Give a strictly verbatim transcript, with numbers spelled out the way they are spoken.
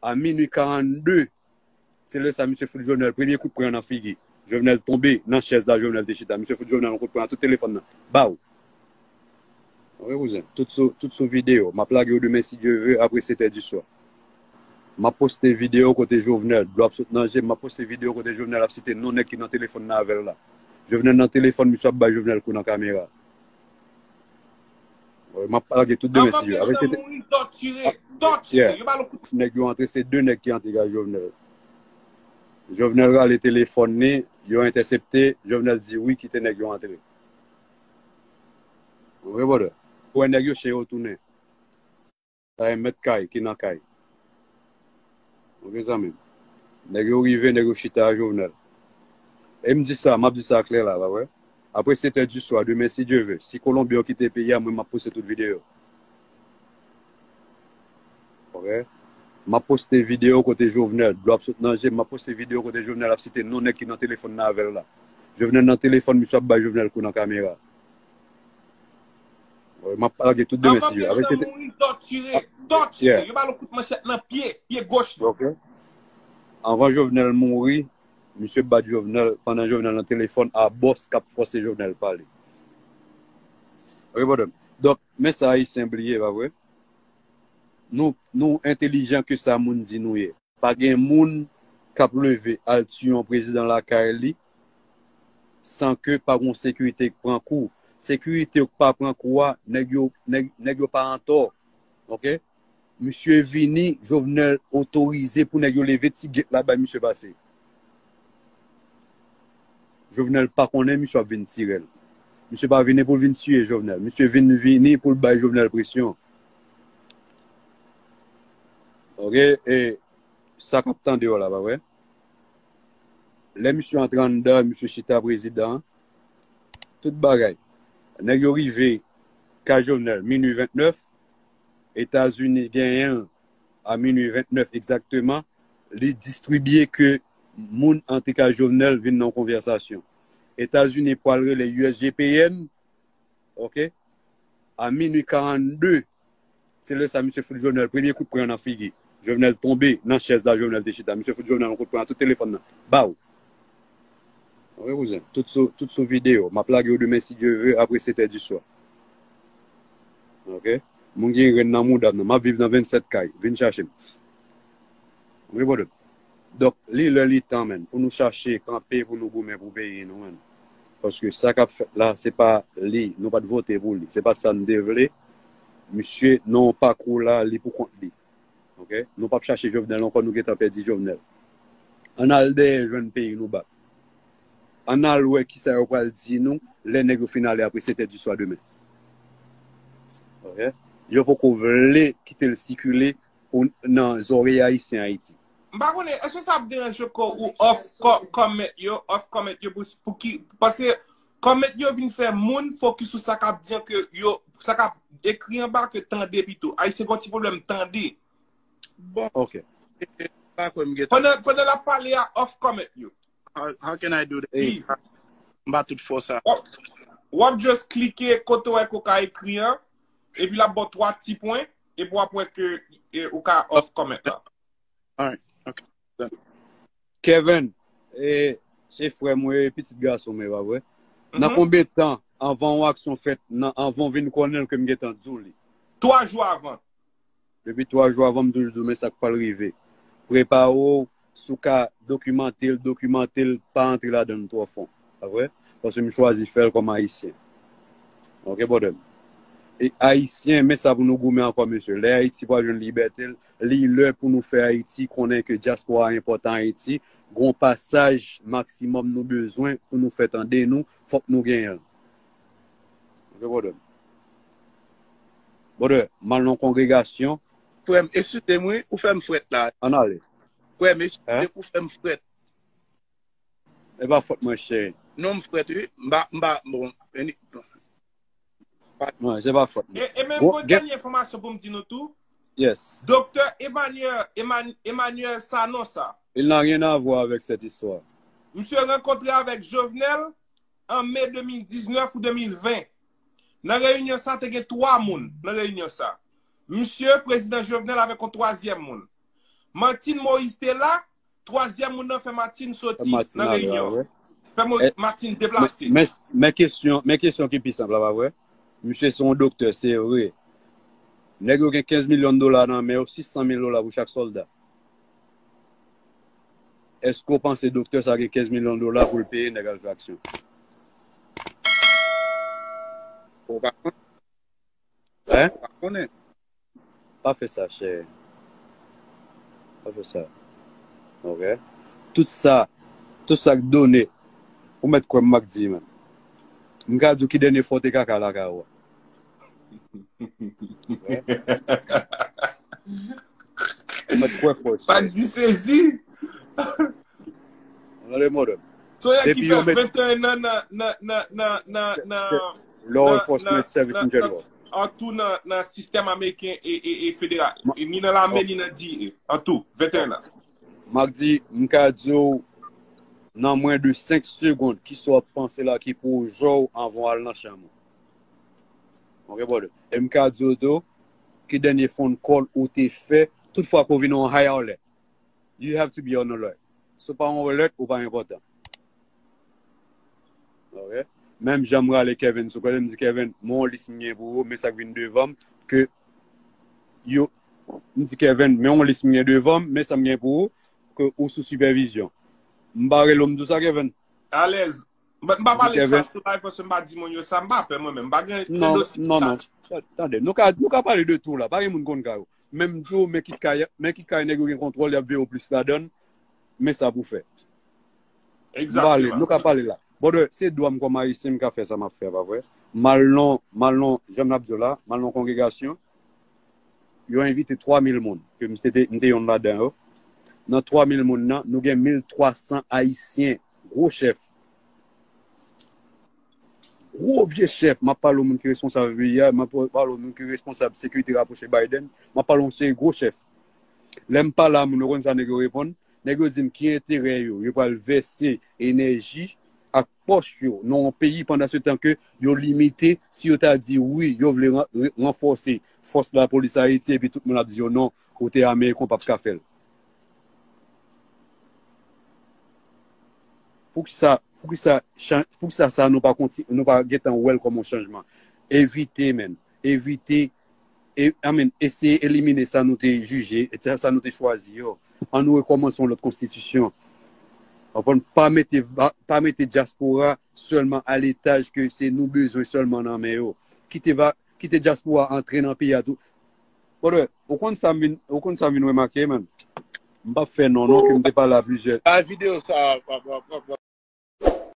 a minui karannde, se lè sa misye fout Jovenel premye kout pwen nan figi. Jovenel tonbe nan chèz la, Jovenel te chita. Misye fout Jovenel yon kout pwen a tout telefòn nan. Baw! Wi, kouzen. Tout sou, tout sou videyo. M ap lage yo demen, si Dye ve, apre sèt è di swa. M ap poste videyo kote Jovenel, dlo ap sot nan je m, m ap poste videyo kote Jovenel ap site non nèg ki nan telefòn nan avè l la. Jovenel nan telefòn, misye ap bay Jovenel kou nan kamera. Wi, m ap lage tout demen, si Dye ve. Apre sèt è, mouri, tòtire, tòtire. Yeah. Yo ba l yon kout. Nèg yo antre, se de nèg ki antre kay Jovenel. Jovenel rale telefòn li, yo entèsepte, Jovenel di wi, kite nèg yo antre. Wi, brother. Ou wè nèg yo chen yo tounen. Sa e mèt kay ki nan kay. Ok, zanmi m. Nèg yo rive, nèg yo chita a Jovenel. E m di sa, m ap di sa klè la, pa vre? Apre sèt è di swa, demen, si Dye ve, si Kolonbyen yo kite peyi a, mwen, m ap poste tout videyo. Ok? M ap poste videyo kote Jovenel, dlo ap sot nan je m, m ap poste videyo kote Jovenel ap site non nèg ki nan telefòn nan avè l la. Jovenel nan telefòn, misye ap bay Jovenel kou nan kamera. Wi, m ap lage tout demen, si Dye ve. Apre sèt è, mouri, tòtire, tòtire. Yeah. Yo ba l yon kout manchèt nan pye, pye goch li. Ok. Anvan Jovenel mouri, misye bat Jovenel, pandan Jovenel nan telefòn a bòs k ap fòse Jovenel pale. Ok, brother. Donk, men sa Ayisyen bliye, pa vre? Nou, nou entèlijan ke sa moun di nou ye. Pa gen moun k ap leve al tiye yon prezidan lakay li san ke pa gon sekirite k pran kou. Sekirite yo k pa pran kou a, nèg yo, nèg, nèg yo pa antò. Ok? Misye vini, Jovenel otorize pou nèg yo leve ti gate la bay misye pase. Jovenel pa konnen misye ap vin tire l. Misye pa vini pou l vin tiye Jovenel. Misye vin vini pou l bay Jovenel presyon. Ok? E sa k ap tande w la, pa vre? Lè misye antre anndan, misye chita prezidan, tout bagay. Nèg yo rive kay Jovenel, minui vennèf, Etazini genyen l a minui vennèf egzakteman, li distribye ke moun antre kay Jovenel vin nan yon konvèsasyon. Etazini pral rele U S G P N, ok, a minui karannde, se lè sa misye fout Jovenel premye kout pwen nan figi. Jovenel tonbe nan chèz la, Jovenel te chita. Misye fout Jovenel yon kout pwen a tout telefòn nan. Baw! Wi, kouzen. Tout sou, tout sou videyo. M ap lage yo demen, si Dye ve, apre sèt è di swa. Ok? Moun gen grenn nan mouda m nan. M ap viv nan vennsèt kay. Vin chache m. Wi, brother. Donk, li lè li tan, menn, pou nou chache kanpe, pou nou goumen pou peyi nou, menn. Paske sa k ap fèt la, se pa li. Nou pa t vote pou li. Se pa sa n te vle. Misye, nan yon pakou la, li pou kont li. Ok? Nou p ap chache Jovenel ankò, nou gentan pèdi Jovenel. Ann al dèyè jwenn peyi nou bak. Ann al wè kisa yo pral di nou lè nèg yo fin ale apre sèt è di swa demen. Ok? Yo poko vle kite l sikile nan zòrèy Ayisyen Ayiti. M pa konnen, èske sa ap deranje kò ou off co- comment yo, off comment yo pou, pou ki, paske comment yo vin fè moun fokis sou sa k ap di an ke yo, sa k ap ekri anba ke tande pito. Ayisyen gen yon ti pwoblèm tande. Bon. Ok. Pa kwè m gentan. Pandan, pandan l ap pale a, off comment yo. How, how can I do that? Please. M pa tout fò sa. W ap, w ap just klike kote w wè ke w ka ekri an, epi l ap ba w twa ti pwen, epi w ap wè ke, e, ou ka off comment la. Alright. Ok. Done. Kevin, e, se frè m ou ye, pitit gason m, e pa vre? Nan konbyen tan anvan yon aksyon fèt, nan, anvan w vin konnen l ke m gentan di w li? Twa jou avan. Depi twa jou avan, m toujou di w, men sa k pral rive. Prepare w, si w ka dokimante l, dokimante l, pa antre ladan l twò fon. Pa vre? Paske m chwazi fè l kòm Ayisyen. Ok, brother m? E Ayisyen, men sa pou nou goumen ankò, mesye. Lè Ayiti pral jwenn libète l, li lè pou nou fè Ayiti konnen ke dyaspora a enpòtan Ayiti. Gon pasaj maksimòm nou bezwen pou nou fè tande nou, fòk nou genyen l. Ok, brother m? Brother, m al nan kongregasyon. Frè m, eskize m wi, ou fè m frèt la. Ann ale. Frè m, eskize m, ou fè m frèt. E pa fòt mwen, cheri. Non, m frèt wi. M pa, m pa, bon, any- Non, se pa fòt mwen. E, e menm gon dènye enfòmasyon pou m di nou tou. Yes. Doktè Emmanuel, Eman- Emmanuel Sanon sa. Il n'a rien à voir avec cette histoire. Misye rankontre avèk Jovenel an me de mil diznèf ou de mil ven. Nan reyinyon sa, te gen twa moun nan reyinyon sa. Misye, prezidan Jovenel avèk yon twazyèm moun. Martine Moïse te la, twazyèm moun nan fè Martine soti nan reyinyon. Fè Martine deplase. Men kesyon, men kesyon ki pi senp la, pa vre? Misye se yon doktè, se vre. Nèg yo gen kenz milyon dola nan men yo, sis san mil dola pou chak sòlda. Èske w panse doktè sa gen kenz milyon dola pou l peye nèg al fè aksyon? Ou pa konnen? Hein? Ou pa konnen? Pa fè sa, chè. Pa fè sa. Ok? Tout sa, tout sa k done, ou mèt kwè m, m ak di, man. M ka di w ki dènye fwa w te kaka lakay ou a. Ou mèt kwè fò, chè. Pak di sezi. Gade, modèl. So, nèg ki fè venteyen an nan, nan, nan, nan, nan, nan, nan, nan, nan, nan, an tou nan, nan sistèm ameriken e, e, e federal. E ni nan lame, ni nan D E A. An tou, venteyen an. M ap di, m ka di w, nan mwen de senk segonn, kisa w ap panse la ki pwojè w anvan w al nan chanm ou. Ok, brother. E m ka di w tou, ki dènye phone call ou te fè, tout fwa ke w vin on high alert. You have to be on alert. Si w pa on alert, ou pa enpòtan. Ok? Menm jan m rale Kevin sou kote, m di, Kevin, men yon lis m gen pou ou, men sa k vin devan m, ke yo, m di, Kevin, men yon lis m gen devan m, men sa m gen pou ou, ke ou sou sipèvizyon. M pa rele w, m di w sa, Kevin. Alèz. M pa, m pa pale sa sou live paske m pa di moun yo sa, m pa pè mwen menm. M pa gen, gen dosye. Non, non, non. Tande, nou ka, nou ka pale de tou la. Pa gen moun konn kay ou. Men m di w, men kit kay, men kit kay nèg yo gen kontwòl, y ap veye w plis ladan l. Men sa pou fè. M pale, nou ka pale la. Brother, se dwa m kòm Ayisyen, m ka fè sa m ap fè, pa vre? M al nan, m al nan, jan m ap di w la, m al nan kongregasyon, yo envite twa mil moun, ke m se te, m te yonn ladan yo. Nan twa mil moun nan, nou gen mil twa san Ayisyen, gwo chèf. Gwo vye chèf, m ap pale w moun ki responsab V I A, m ap pale w moun ki responsab sekirite rapwoche Biden, m ap pale w yon seri gwo chèf. Lè m pale a moun, ou konn sa nèg yo reponn? Nèg yo di m ki enterè yo, yo pral vèse enèji ak pòch yo nan yon peyi pandan se tan ke yo limite, si yo ta di wi, yo vle ran-, re-, ranfòse fòs lapolis Ayiti, epi tout moun ap di yo non, kote Ameriken w p ap ka fè l. Poukisa, poukisa, chan-, poukisa sa nou pa konti-, nou pa gentan wè l kòm yon chanjman? Evite, men. Evite, e, I mean, eseye elimine sa nou te jije, e sa, sa nou te chwazi yo. An nou rekòmanse yon lòt konstitisyon. Konprann? Pa mete va-, pa mete dyaspora sèlman a letaj ke se nou bezwen sèlman nan men yo. Kite va-, kite dyaspora antre nan peyi a tou. Brother, ou konn sa m vin, ou konn sa m vin remake, man? M p ap fè non, non, ke m te pale a plizyè. Bay videyo sa, w ap, w ap, w ap, w ap.